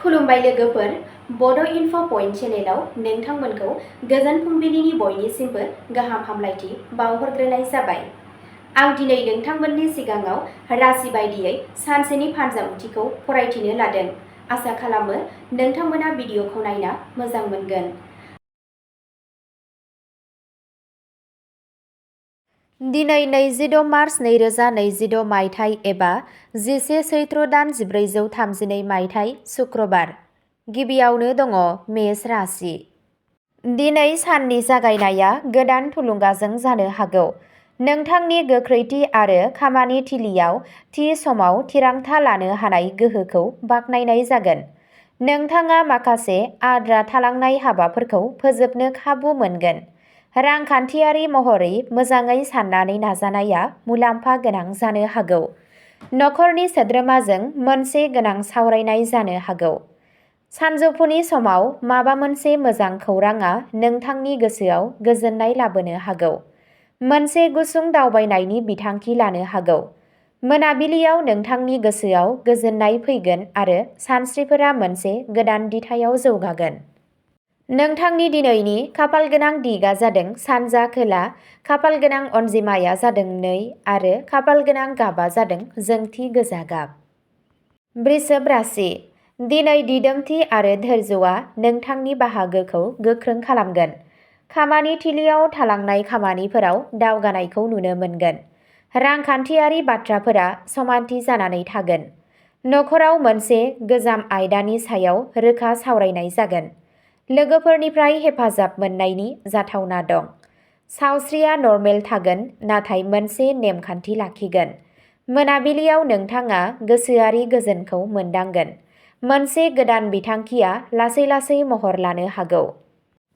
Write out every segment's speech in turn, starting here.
खुलुमबाय लोगोफोर, बड' इनफ' पइन्ट चेनेलाव नोंथांमोनखौ गोजोन फुंबिलिनि बयनिसिमबो गाहाम हामलायथि बावहरग्रोनाय जाबाय। आं दिनै नोंथांमोननि सिगाङाव राशि बायदियै सानसेनि फानजामुथिखौ फरायथिनो लादों। आसा खालामो नोंथांमोना भिडिअखौ नायना मोजां मोनगोन। दिनै 26 मार्च 2026 मायथाइ एबा 11 सैत्र दान 1432 मायथाइ शुक्रबार। गिबियावनो दङ मेष राशि। दिनै साननि जागायनाया गोदान थुलुंगाजों जानो हागौ। नोंथांनि गोख्रैथि आरो खामानि थिलियाव थि समाव थिरांथा लानो हानाय गोहोखौ बाखनायनाय जागोन। नोंथाङा माखासे आद्रा थालांनाय हाबाफोरखौ फोजोबनो खाबु मोनगोन। रांखान्थियारि महरै मोजाङै साननानै नाजानाया मुलाम्फा गोनां जानो हागौ। नखरनि सोद्रोमाजों मोनसे गोनां सावरायनाय जानो हागौ। सानजौफुनि समाव माबा मोनसे मोजां खौरांआ नोंथांनि गोसोआव गोजोननाय लाबोनो हागौ। मोनसे गुसुं दावबायनायनि बिथांखि लानो हागौ। मोनाबिलियाव नोंथांनि गोसोआव गोजोननाय फैगोन आरो सानस्रिफोरा मोनसे गोदान दिथायाव जौगागोन। नोंथांनि दिनैनि खाफालगोनां दिगआ जादों सानजा खोला, खाफालगोनां अनजिमाया जादों 2 आरो खाफालगोनां गाबआ जादों जोंथि गोजा गाब। वृषभ राशि। दिनै दिदोमथि आरो धैर्यआ नोंथांनि बाहागोखौ गोख्रों खालामगोन। खामानि थिलियाव थालांनाय खामानिफोराव दावगानायखौ नुनो मोनगोन। रांखान्थियारि बाथ्राफोरा समानथि जानानै थागोन। नखराव मोनसे गोजाम आयदानि सायाव रोखा सावरायनाय जागोन। लोगोफोरनिफ्राय हेफाजाब मोननायनि जाथावना दं। सावस्रिया नर्मेल थागोन नाथाय मोनसे नेमखान्थि लाखिगोन। मोनाबिलियाव नोंथाङा गोसोआरि गोजोनखौ मोनदांगोन। मोनसे गोदान बिथांखिया लासै लासै महर लानो हागौ।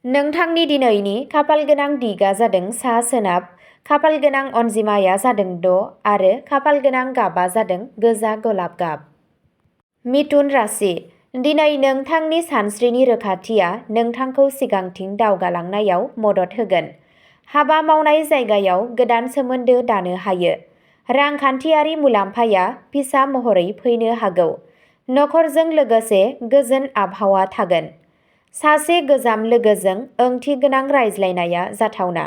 नोंथांनि दिनैनि खाफालगोनां दिगआ जादों सा सोनाब, खाफालगोनां अनजिमाया जादों 6 आरो खाफालगोनां गाबआ जादों गोजा गलाब गाब। मिथुन राशि। दिनै नोंथांनि सानस्रिनि रोखाथिया नोंथांखौ सिगांथिं दावगालांनायाव मदद होगोन। हाबा मावनाय जायगायाव गोदान सोमोन्दो दानो हायो। रांखान्थियारि मुलाम्फाया फिसा महरै फैनो हागौ। नखरजों लोगोसे गोजोन आबहावा थागोन। सासे गोजाम लोगोजों ओंथिगोनां रायज्लायनाया जाथावना।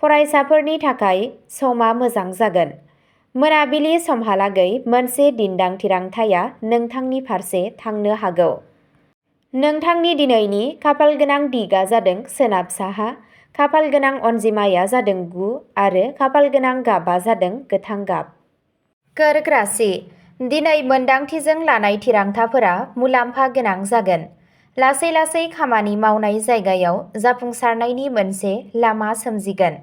फरायसाफोरनि थाखाय समा मोजां जागोन। मोनाबिलि समहालागै मोनसे दिन्दां थिरांथाया नोंथांनि फारसे थांनो हागौ। नोंथांनि दिनैनि खाफालगोनां दिगआ जादों सोनाब साहा, खाफालगोनां अनजिमाया जादों 9 आरो खाफालगोनां गाबआ जादों गोथां गाब। कर्क राशि। दिनै मोन्दांथिजों लानाय थिरांथाफोरा मुलाम्फा गोनां जागोन। लासै लासै खामानि मावनाय जायगायाव जाफुंसारनायनि मोनसे लामा सोमजिगोन।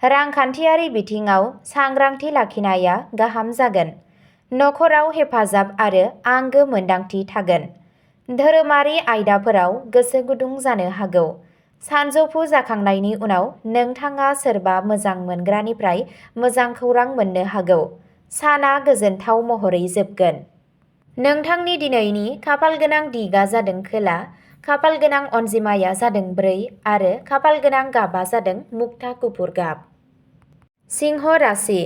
रांखान्थियारि बिथिङाव सांग्रांथि लाखिनाया गाहाम जागोन। नखराव हेफाजाब आरो आंगो मोन्दांथि थागोन। धोरोमारि आयदाफोराव गोसो गुदुं जानो हागौ। सानजौफु जाखांनायनि उनाव नोंथाङा सोरबा मोजां मोनग्रानिफ्राय मोजां खौरां मोननो हागौ। साना गोजोनथाव महरै जोबगोन। नोंथांनि दिनैनि खाफालगोनां दिगआ जादों खोला, खाफालगोनां अनजिमाया जादों 4 आरो खाफालगोनां गाबआ जादों मुक्ता गुफुर गाब। सिंह राशि।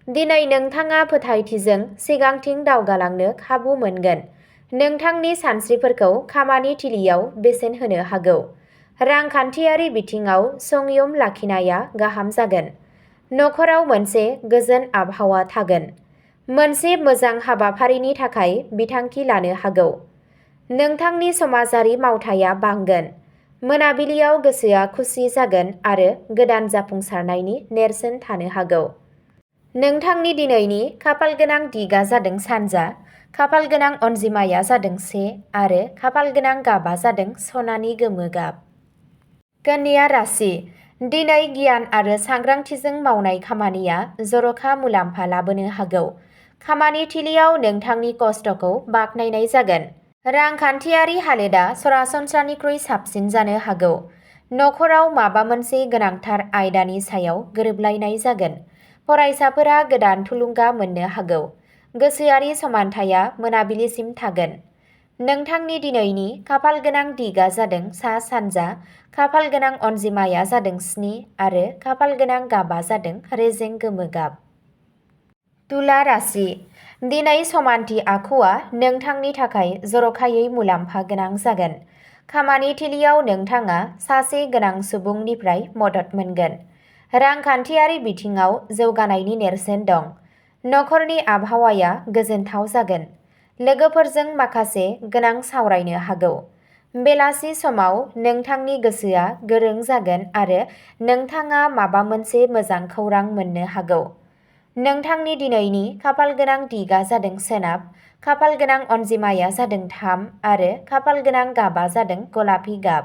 दिनै नोंथाङा फोथायथिजों सिगांथिं दावगालांनो खाबु मोनगोन। नोंथांनि सानस्रिफोरखौ खामानि थिलियाव बेसेन होनो हागौ। रांखान्थियारि बिथिङाव संयम लाखिनाया गाहाम जागोन। नखराव मोनसे गोजोन आबहावा थागोन। मोनसे मोजां हाबाफारिनि थाखाय बिथांखि लानो हागौ। नोंथांनि समाजारि मावथाया बांगोन। मोनाबिलियाव गोसोआ खुसि जागोन आरो गोदान जाफुंसारनायनि नेरसोन थानो हागौ। नोंथांनि दिनैनि खाफालगोनां दिगआ जादों सानजा, खाफालगोनां अनजिमाया जादों 1 आरो खाफालगोनां गाबआ जादों सनानि गोमो गाब। कन्या राशि। दिनै गियान आरो सांग्रांथिजों मावनाय खामानिया जर'खा मुलाम्फा लाबोनो हागौ। खामानि थिलियाव नोंथांनि खस्थ'खौ बाखनायनाय जागोन। रांखान्थियारि हालोदा सरासनस्रानिख्रुइ साबसिन जानो हागौ। नखराव माबा मोनसे गोनांथार आयदानि सायाव गोरोबलायनाय जागोन। फरायसाफोरा गोदान थुलुंगा मोननो हागौ। गोसोआरि समानथाया मोनाबिलिसिम थागोन। नोंथांनि दिनैनि खाफालगोनां दिगआ जादों सा सानजा, खाफालगोनां अनजिमाया जादों 7 आरो खाफालगोनां गाबआ जादों रेजें गोमो गाब। तुला राशि दिनै समानथि आखुआ नोंथांनि थाखाय जर'खायै मुलाम्फा गोनां जागोन। खामानि थिलियाव नोंथाङा सासे गोनां सुबुंनिफ्राय मदद मोनगोन। रांखान्थियारि बिथिङाव जौगानायनि नेरसोन दं। नखरनि आबहावाया गोजोनथाव जागोन। लोगोफोरजों माखासे गोनां सावरायनो हागौ। बेलासि समाव नोंथांनि गोसोआ गोरों जागोन आरो नोंथाङा माबा मोनसे मोजां खौरां मोननो हागौ। नोंथांनि दिनैनि खाफालगोनां दिगा जादों सोनाब, खाफालगोनां अनजिमाया जादों 3 आरो खाफालगोनां गाबा जादों गलापि गाब।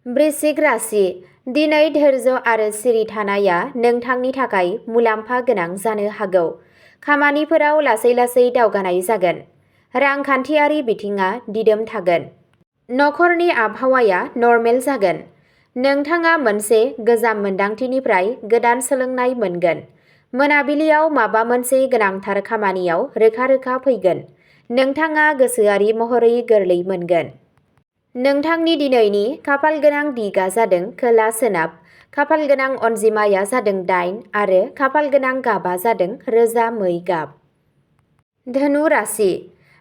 वृश्चिक राशि दिनै धैर्य आरो सिरि थानाया नोंथांनि थाखाय मुलाम्फा गोनां जानो हागौ। खामानिफोराव लासै-लासै दावगानाय जागोन। रांखान्थियारि बिथिङा दिदोम थागोन। नखरनि आबहावाया नर्मेल जागोन। नोंथाङा मोनसे गोजाम मोनदांथिनिफ्राय गोदान सोलोंनाय मोनगोन। मोनाबिलियाव माबा मोनसे गोनांथार खामानियाव रोखा-रोखा फैगोन। नोंथाङा गोसोआरि महरै गोरलै मोनगोन। नोंथांनि दिनैनि खाफालगोनां दिगा जादों खोला-सोनाब, खाफालगोनां अनजिमाया जादों 8 आरो खाफालगोनां गाबा जादों रोजा मै गाब। धनु राशि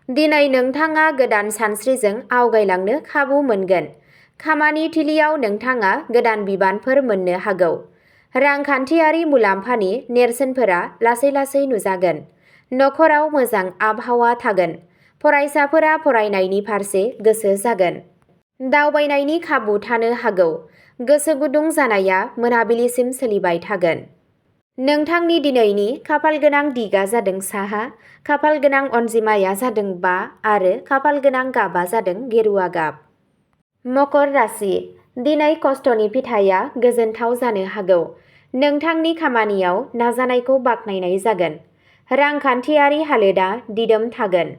दिनै नोंथाङा गोदान सानस्रिजों आवगायलांनो खाबु मोनगोन। खामानि थिलियाव नोंथाङा गोदान बिबानफोर मोननो हागौ। रांखान्थियारि मुलाम्फानि नेरसोनफोरा लासै-लासै नुजागोन। नखराव मोजां आबहावा थागोन। फरायसाफोरा फरायनायनि फारसे गोसो जागोन। दावबायनायनि खाबु थानो हागौ। गोसो गुदुं जानाया मोनाबिलिसिम सोलिबाय थागोन। नोंथांनि दिनैनि खाफालगोनां दिगा जादों साहा, खाफालगोनां अनजिमाया जादों 5 आरो खाफालगोनां गाबा जादों गेरुआ गाब। मकर राशि दिनै खस्थ'नि फिथाइया गोजोनथाव जानो हागौ। नोंथांनि खामानियाव नाजानायखौ बाख्नायनाय जागोन। रांखान्थियारि हालोदा दिदोम थागोन।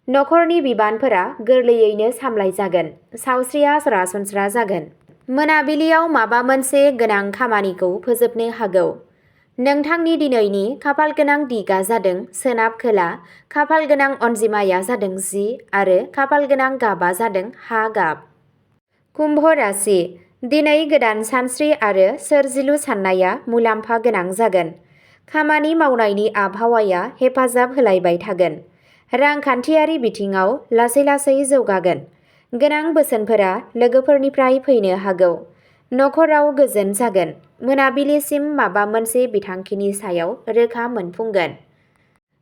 नखरनि बिबानफोरा गोरलैयैनो सामलायजागोन। सावस्रिया सरासनस्रा जागोन। मोनाबिलियाव माबा मोनसे गोनां खामानिखौ फोजोबनो हागौ। नोंथांनि दिनैनि खाफालगोनां दिगा जादों सोनाब-खोला, खाफालगोनां अनजिमाया जादों 10 आरो खाफालगोनां गाबा जादों हा गाब। कुम्भ राशि दिनै गोदान सानस्रि आरो सोरजिलु साननाया मुलाम्फा गोनां जागोन। खामानि मावनायनि आबहावाया हेफाजाब होलायबाय थागोन। रांखान्थियारि बिथिङाव लासै-लासै जौगागोन। गोनां बोसोनफोरा लोगोफोरनिफ्राय फैनो हागौ। नखराव गोजोन जागोन। मोनाबिलिसिम माबा मोनसे बिथांखिनि सायाव रोखा मोनफुंगोन।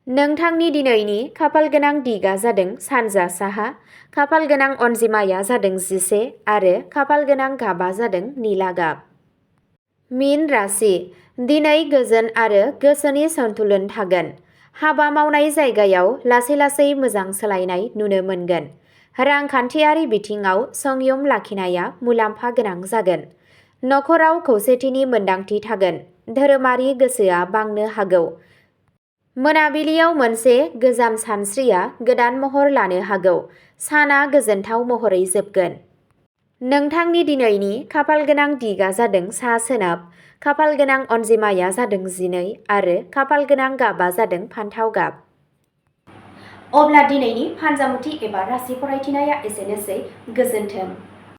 नोंथांनि दिनैनि खाफालगोनां दिगा जादों सानजा साहा, खाफालगोनां अनजिमाया जादों 11 आरो खाफालगोनां गाबा जादों निला गाब। मीन राशि दिनै गोजोन आरो गोसोनि सन्तुलन थागोन। हाबा मावनाय जायगायाव लासै-लासै मोजां सोलायनाय नुनो मोनगोन। रांखान्थियारि बिथिङाव संयम लाखिनाया मुलाम्फा गोनां जागोन। नखराव खौसेथिनि मोन्दांथि थागोन। धोरोमारि गोसोआ बांनो हागौ। मोनाबिलियाव मोनसे गोजाम सानस्रिया गोदान महर लानो हागौ। साना गोजोनथाव महरै जोबगोन। नोंथांनि दिनैनि खाफालगोनां दिगा जादों सा-सोनाब, खाफालगोनां अनजिमाया जादों 12 आरो खाफालगोनां गाबा जादों फान्थाव गाब। अब्ला दिनैनि फानजामुथि एबा राशि फरायथिनाया एसेनोसै। गोजोन्थों।